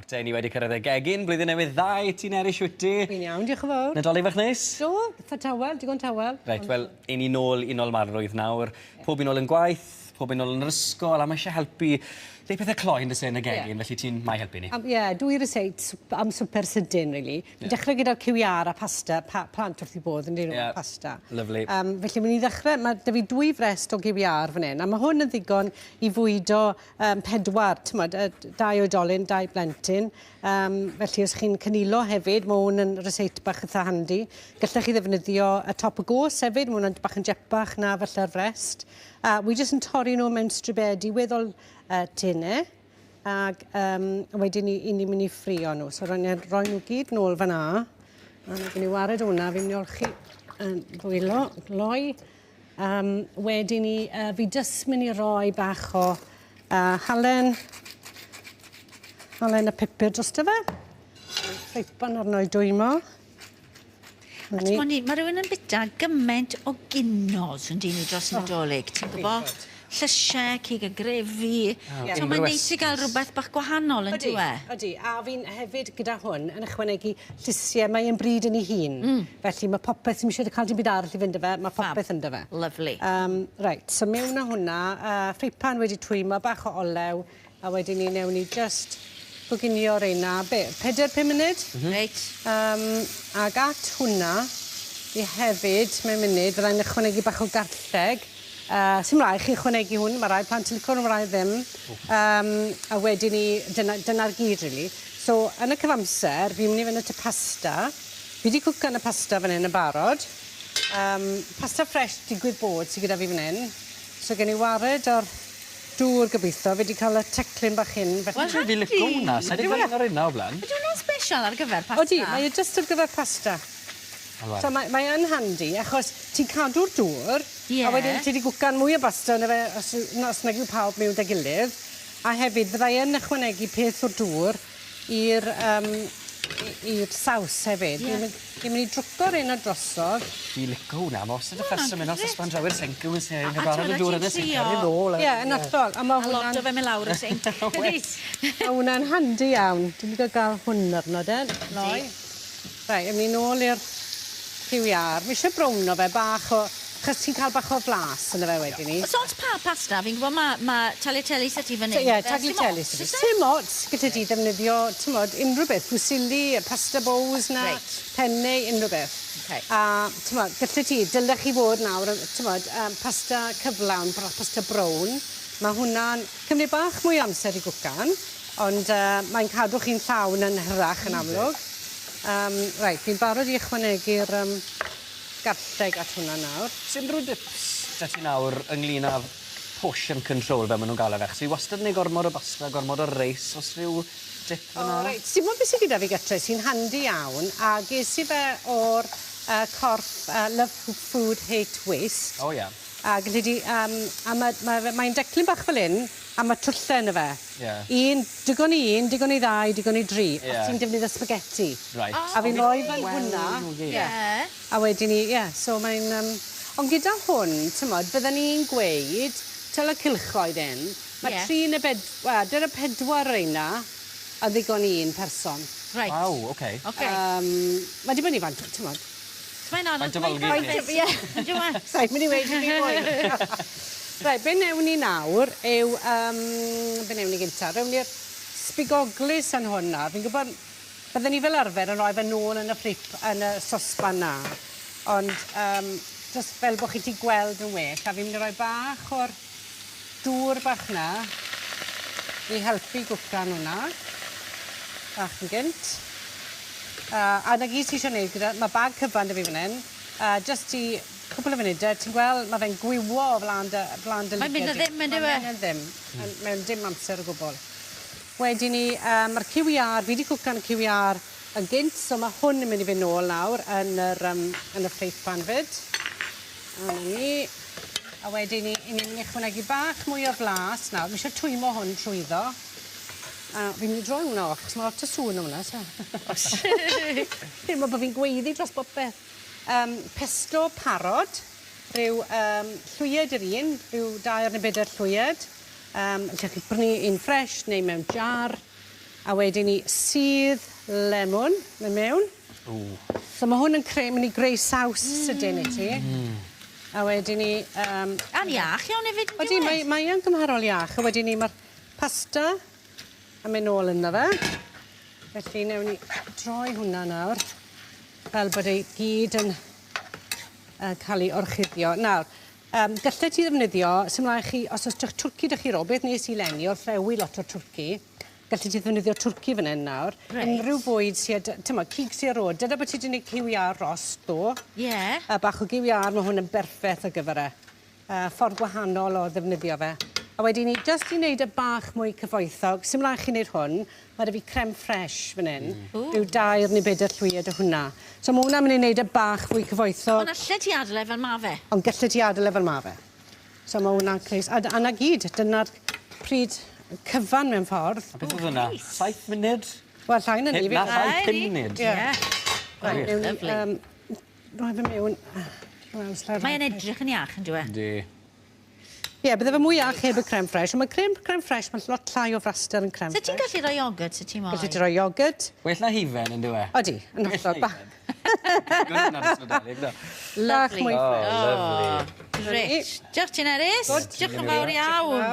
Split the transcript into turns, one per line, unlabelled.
Nawr te, ni wedi cyrraedd y gegin, blwyddyn newydd dda i ti Nerys, shwt ti?
Fi'n iawn, diolch yn fawr.
Nadolig fach neis?
Do, itha tawel, digon tawel.
Reit, wel, 'yn ni nôl i nolmarwydd nawr. Pob un nôl yn gwaith, pob un nôl yn yr ysgol, a ma' isie helpu neud pethe cloi on'd o's e yn y gegin, felly ti'n 'ma i helpu ni.
Am, ie, dwy ryseit am swper sydyn, rili. Fi'n dechre gyda'r cyw iâr a pasta, pa- plant wrth 'u bodd on'd 'yn nhw?
Ie.
Pasta.
Lyfli.
Felly myn' i ddechre, ma' 'da fi dwy frest o gyw iâr fan 'yn, a ma' hwn yn ddigon i fwydo pedwar, t'mod, dau oedolyn, dau blentyn. Felly os chi'n cynilo hefyd, ma' hwn yn ryseit bach itha handi. Gallech chi ddefnyddio y top y gos hefyd, ma' hwnna'n bach yn jepach na falle'r frest. A wi jyst yn torri nhw mewn stribedi weddol tene. Ag wedyn 'ny 'yn ni myn' i ffrio nhw. So ro'n i roi nhw gyd nôl fan 'na. A ma' gen i wared o wnna, fi'n myn' i olchi 'yn dwylo, gloi. Wedyn 'ny fi jyst myn' i roi bach o halen, halen a pupur drosto fe. Ffreipan arno i dwymo.
A t'mo' ni ma' rywun yn bita gyment o ginos on'd 'yn ni dros Nadolig ti'n gwbo? Llysie, cig a grefi. T'mo' mae'n neis i ga'l rwbeth bach gwahanol on'd yw e?
Ydi, a fi'n hefyd gyda hwn yn ychwanegu llysie, mae e'n bryd yn 'i hun. Felly ma' popeth, ti'm isie ca'l dim byd arall i fynd 'da fe, ma' popeth ynddo fe.
Lyfli.
Reit, so mewn â hwnna, ffreipan wedi twymo, bach o olew, A wedyn 'ny newn ni jyst goginio reina, be', peder, pum munud?
M-hm. Reit.
Ag at hwnna, fi hefyd, mewn munud, fyddai'n ychwanegu bach o garlleg. Sim rai' chi ychwanegu hwn, ma' rai plant yn lico nw, ma' rai ddim. A wedyn 'ny, dyna, dyna'r gyd rili. So, yn y cyfamser, fi'n myn' i fynd at y pasta. Fi 'di cwcan y pasta fan 'yn yn barod. Pasta ffres digwydd bod sy gyda fi fan 'yn. So gen i wared o'r dŵr gobeitho. Fi 'di ca'l y teclyn bach hyn felly...
Wel
Fi lico wnna. Sai 'di gweld un o'r rheina o blaen.
Ydi wnna'n sbesial ar gyfer pasta?
Odi mae e jyst ar gyfer pasta.
O wel.
So mae mae yn handi achos ti'n cadw'r dŵr...
Ie.
...a wedyn ti 'di gwcan mwy o basta yno fe os yw na os nag yw pawb miwn 'da gilydd. A hefyd fyddai yn ychwanegu peth o'r dŵr i'r yym i'r saws hefyd.
Ie.
Fi'n mynd fi'n myn' i drwco reina drosodd.
Fi lico wnna ma' wastad y fuss yn mynd off sosban draw i'r sinc yw e
A
barod y dŵr yn y sinc ar ei ôl a...
Ie yn hollol a ma'
A
hwnna'n...
lot o fe myn' lawr y sinc.
Oes.
Ma' wnna'n handi iawn. Dwi'm 'di ga'l hwn arno de. Loi. Reit ewn ni nôl i'r cyw iâr. Fi isie browno fe bach o 'chos ti'n ca'l bach o flas yno fe wedyn 'ny.
O's ots pa pasta fi'n gwbo ma' ma' tagliatelle sy 'da ti fan 'yn.
Ie tagliatelle sy 'da fi. Sim ots gallet ti ddefnyddio t'mod unryw beth fusilli y pasta bowls 'na.
Reit.
Penne unryw beth.
Oce.
A t'mod gallet ti dylech chi fod nawr yn t'mod pasta cyflawn pasta brown. Ma' hwnna'n cymryd bach mwy o amser i gwcan. Ond mae'n cadw chi'n llawn yn hirach yn amlwg. Reit, fi'n barod i ychwanegu'r garlleg at hwnna nawr.
O's unrhyw dips 'da ti nawr ynglŷn â portion control fel ma' nw'n galw fe achos fi wastad yn neu' gormod o basta gormod o reis o's rhyw dip fyn 'na?
O reit, t'mod be' sy gyda fi gytre sy'n handi iawn a ges i fe o'r corff Love Food Hate Waste.
O ie.
A gelli di a ma' ma' fe mae'n declyn bach fel 'yn a ma' twlle yno fe.
Ie.
Un, digon i un, digon i ddau, digon i dri.
Ie.
Os ti'n defnyddio spaghetti.
Reit.
A fi'n roi fel hwnna.
Ie.
A wedyn 'ny ie so mae'n ond gyda hwn t'mod fydden i'n gweud tel y cylchoedd 'yn ma' tri ne' bed- wel dyna pedwar reina yn ddigon i un person.
Reit.
Waw oce.
Oce.
Ma'n dibynnu faint t'mod.
Mae'n anodd
Faint o
gweud
falgu
faint
chi?
ie on'd yw e?
Sai'n myn' i weud dim byd mwy. Reit be' newn ni nawr yw be' newn ni gynta? Rown ni'r sbigoglys yn hwn nawr. Fi'n gwbod bydden ni fel arfer yn roi fe nôl yn y ffrip yn y sosban 'na ond jyst fel bo' chi 'llu gweld yn well a fi'n myn' i roi bach o'r dŵr bach 'na i helpu gwcan wnna bach yn gynt. A 'na gyd ti isio neud gyda... Ma' bag cyfan 'da fi fyn 'yn jyst i cwpwl o funude ti'n gweld ma' fe'n gwywo o flan dy flan dy
Mae'n mynd
lyged
o
di.
ddim on'd yw e?
Mae'n mynd yn ddim yn mewn dim amser o gwbwl. Wedyn 'ny ma'r cyw iâr fi 'di cwcan y cyw iâr yn gynt so ma' hwn yn mynd i fynd nôl nawr yn yr yn y ffreipan 'fyd. A 'na ni. A wedyn 'ny 'yn ni myn' i ychwanegu bach mwy o flas nawr. Fi isio twymo hwn trwyddo. A fi'n myn' i droi wnna off 'chos ma' lot o sŵn yn wnna o's e?
O's.
Teimlo bo' fi'n gweiddi dros bopeth. Pesto parod, rhyw llwyed yr un, rhyw dair ne' beder llwyed. Allech chi prynu un ffres neu mewn jar. A wedyn ni sudd lemwn mynd mewn.
Ww.
So ma' hwn yn creu, mynd i greu saws sydyn i ti. A wedyn ni...
A'n iach iawn hefyd yn
Odi, mae, mae yn gymharol iach. A wedyn ni mae'r pasta yn mynd nôl ynddo fe. Felly newn ni droi hwnna nawr, fel bod ei gyd yn cael ei orchuddio. Nawr, gallet ti ddefnyddio, sdim raid chi, os oes twrci 'da chi rôl, beth nes i leni, o'dd rhewi lot o'r twrci. Gallet ti ddefnyddio twrci fan hyn nawr.
Reit.
Unrhyw fwyd sy â, t'mod, cig sy ar ôl. Dyna bod ti 'di neud cyw iâr rost ddo.
Ie.
A bach o gyw iâr, ma' hwn yn berffeth ar gyfer e. Ffordd gwahanol o ddefnyddio fe. A wedyn ni, jyst i wneud y bach mwy cyfoethog, sim raid chi wneud hwn, ma' 'da fi creme fraiche fan hyn. Rhyw dair neu bedair llwyed o hwnna. So ma' hwnna'n mynd i wneud y bach fwy cyfoethog.
Ond allet ti adael e fel ma' fe?
Ond gallet ti adael e fel ma' fe. So ma' hwnna'n creu... A 'na gyd, dyna'r pryd cyfan mewn ffordd.
A beth oedd hwnna? 7 munud?
Wel, llai na 'ny.
Na, llai, 5 munud.
Ie.
Reit,
newn ni,
Lovely.
Rhoi fe mewn.
Mae'n edrych yn iach, yn dyw e?
Yndi.
Ie, bydde fe mwy iach heb y creme fraiche, ond mae creme fraiche, mae'n lot llai o fraster yn creme
So ti'n
fraiche.
gallu rhoi iogwrt, so ti'n moyn?
Gallu ti roi iogwrt.
Well na hufen, yn dyw e?
Odi, yn hollol.
Gwyd na dros Nadolig, do.
Bach mwy
Oh,
ffres.
lovely.
Reit. Diolch ti'n Nerys. Diolch yn fawr iawn.